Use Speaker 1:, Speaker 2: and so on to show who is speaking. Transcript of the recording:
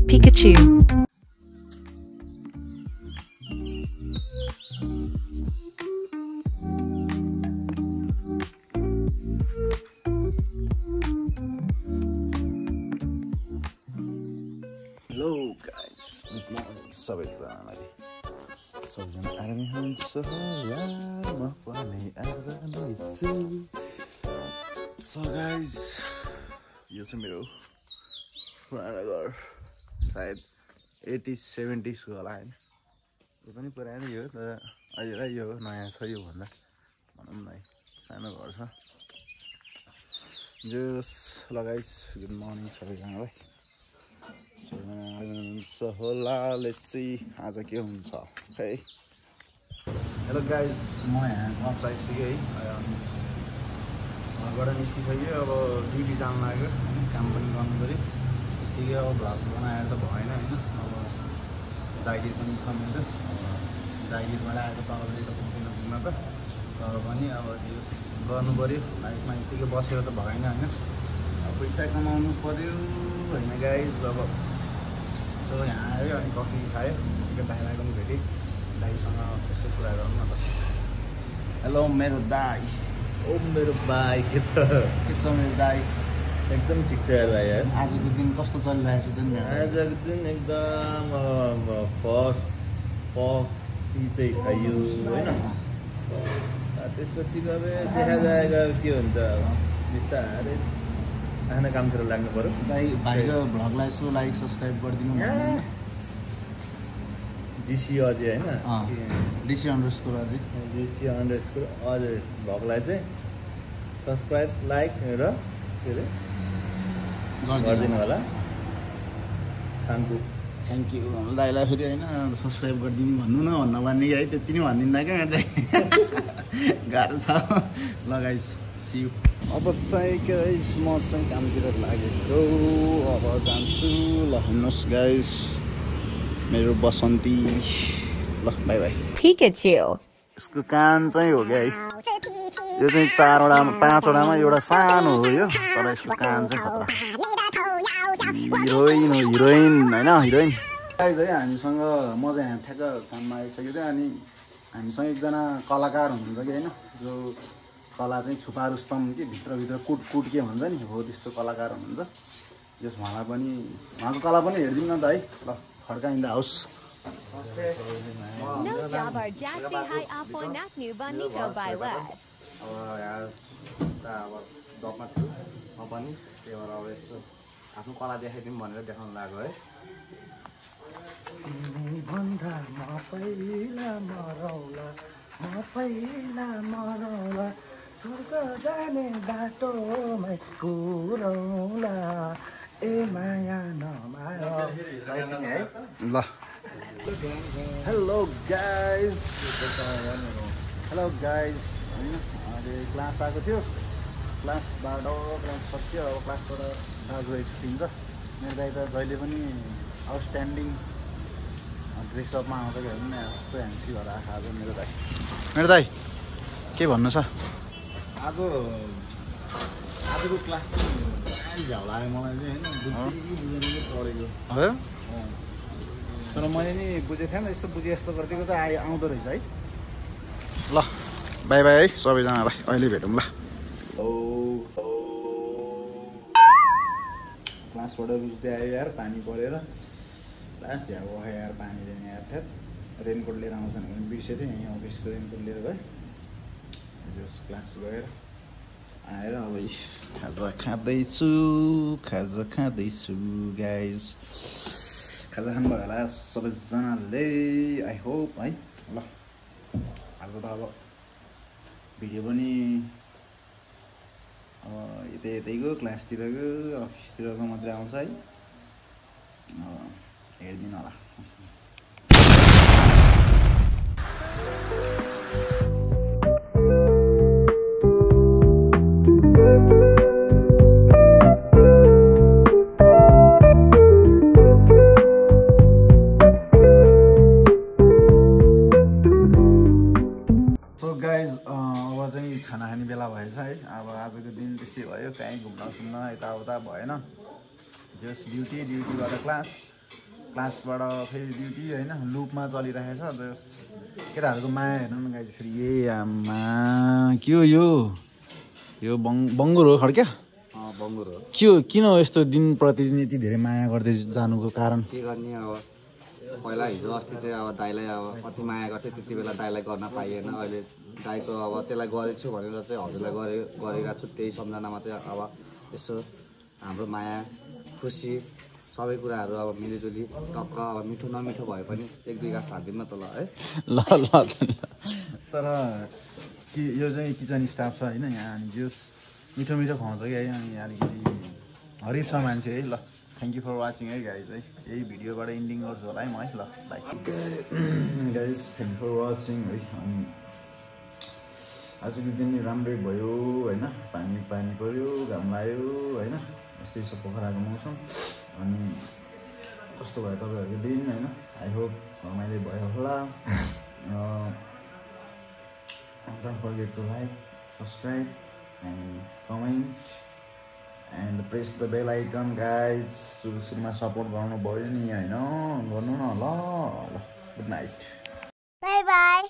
Speaker 1: Pikachu.
Speaker 2: Hello guys, good morning सबैजनालाई सबैजना आरामै हुनुहुन्छ होला म पनि आरामै छु So guys यो चाहिँ मेरो पुरानो घर सायद 80s 70s को होला हैन यो पनि पुरानै हो तर अहिलेलाई यो नयाँ छ यो भन्दा भनौँ न सानो घर छ जस ल गाइस गुड मर्निङ सबैजनालाई So होला लेट्स सी आज के हुन्छ है हेलो गाइस म यहाँ अफ आइसकेँ है घरबाट निस्किसक्यो अब ड्युटी जानु लाग्यो काम पनि गर्नु पऱ्यो ठिकै अब भ्लग बनाएर त भएन होइन अब जागिर पनि छ मेरो जागिरबाट आएको तलले त पुग्न त तर पनि अब त्यो गर्नु पऱ्यो लाइफमा यतिकै बसेर त भएन होइन अब पैसा कमाउनु पऱ्यो होइन गाइस अब सो यहाँ आयो अनि कफी खायो ठिकै दाइलाई पनि भेटेँ दाइसँग त्यसै कुरा गरौँ न त हेलो मेरो दाइ ओ मेरो भाइ के छ मेरो दाइ एकदम ठिक छ यार भाइ यार आजको दिन कस्तो चलिरहेको छ दिन आजको दिन एकदम फर्स्ट चाहिँ खाइयो होइन त्यसपछि गए देखा जाएगा के हुन्छ बिस्तारै आफ्नै कामतिर लाग्नु पर्यो भाइको भ्लगलाई यसो लाइक सब्सक्राइब गरिदिनु डिसी अझै होइन डिसी अन्डरस्कोर अझै डिसी अन्डरस्कोर अझै भ्लगलाई चाहिँ सब्सक्राइब लाइक र के अरे गरिदिनु होला थ्याङ्क यू दाइलाई फेरि होइन सब्सक्राइब गरिदिनु भन्नु न भन्ने है त्यति नै भनिदिँदा क्या गाह्रो छ लगाइस सियु अब चाहिँ के गाइस म चाहिँ कामतिर लागेको अब जान्छु ल हिँड्नुहोस् गाइस मेरो बसन्ती ल बाई बाई
Speaker 1: Pikachu.
Speaker 2: यसको कान चाहिँ हो क्या है यो चाहिँ 5वटामा एउटा सानो हो यो तर यसको कान चाहिँ खतरा हिरोइन होइन हिरोइन गाइस है हामीसँग म चाहिँ यहाँ ठ्याक्क काममा आइसकेको थिएँ अनि हामीसँग एकजना कलाकार हुनुहुन्छ कि होइन जो कला चाहिँ छुपा रुस्तम कि भित्रभित्र कुट के भन्छ नि हो त्यस्तो कलाकार हुनुहुन्छ जस उहाँलाई पनि उहाँको कला पनि हेरिदिउँ न त है ल खड्काइँदा होस् अब यहाँ अब दपमा थियो म पनि त्यही भएर अब यसो आफ्नो कला देखाइदिउँ भनेर देखाउनु लाग्यो है भन्दा म पहिला मरौला स्वर्ग जाने बाटोमै कुरौला ए माया नमाया ल हेलो गाइस होइन अहिले क्लास आएको थियो क्लासबाट क्लास सक्यो अब क्लासबाट दाजुभाइ छुट्टिन्छ मेरो दाइ त जहिले पनि आउटस्ट्यान्डिङ ड्रेसअपमा आउँदाखेरि पनि कस्तो ह्यान्सी भएर आएको आज मेरो दाइ के भन्नु छ आजको क्लास चाहिँ अहिले झ्याउ लाग्यो मलाई चाहिँ होइन बुझ्दै पढेको हो तर मैले नि बुझेको थिएन यसो बुझेँ जस्तो गरिदिएको त आउँदो रहेछ है ल बाई बाई है सबैजनालाई अहिले भेटौँ ल क्लासबाट रुच्दै आयो यार पानी परेर लास्ट झ्याउ आयो यार पानी लिने यार ठ्याट रेनकोट लिएर आउँछन् भने बिर्सेको थिएँ यहाँ अफिसको रेनकोट लिएर गएँ जस क्लास गएर आएर अब खाजा खाँदैछु गाइज खाजा खानुभयो होला सबैजनाले आई होप है ल आज त अब भिडियो पनि यतैको क्लासतिरको अफिसतिरको मात्रै आउँछ है हेरिदिनु होला खाना खाने बेला भएछ है अब आजको दिन त्यस्तै भयो, कहीँ घुम्न सुम्न यताउता भएन। जस्ट ड्युटीबाट क्लासबाट फेरि ड्युटी होइन, लुपमा चलिरहेछ। जस्ट केटाहरूको माया हेर्नु न गाइज फेरि। ए आमा के हो यो बङ्गुर हो खड्क्या?
Speaker 3: बङ्गुर हो।
Speaker 2: के हो, किन हो यस्तो दिन प्रतिदिन यति धेरै माया गर्दै जानुको कारण?
Speaker 3: के गर्ने अब, पहिला हिजो अस्ति चाहिँ अब दाइलाई अब कति माया गर्थेँ, त्यति बेला दाइलाई गर्न पाइएन। अहिले दाइको अब त्यसलाई गरेछु भनेर चाहिँ हजुरलाई गरिरहेको छु। त्यही सम्झनामा चाहिँ अब यसो हाम्रो माया खुसी सबै कुराहरू अब मिलिजुली टक्क अब मिठो नमिठो भए पनि एक दुई गाँस हालिदिउँ न त ल है।
Speaker 2: ल तर कि यो चाहिँ किचन स्टाफ छ होइन यहाँ, अनि जस मिठो खुवाउँछ कि है। अनि अलिकति हरिफ छ मान्छे है। ल थ्याङ्क यू फर वाचिङ है गाइज है। यही भिडियोबाट इन्डिङ गर्छु होला है म है। ल bye guys, thank you for watching है। अनि आजको दिन राम्रै भयो होइन, पानी पऱ्यो, घाम लाग्यो होइन, यस्तै छ पोखराको मौसम। अनि कस्तो भयो तपाईँहरूको दिन होइन? आई होप रमाइलो भयो होला। Don't forget to like, subscribe and comment and press the bell icon guys. सुरुमा सपोर्ट गर्नु भयो नि होइन, गर्नु न ल। Good night,
Speaker 4: by by.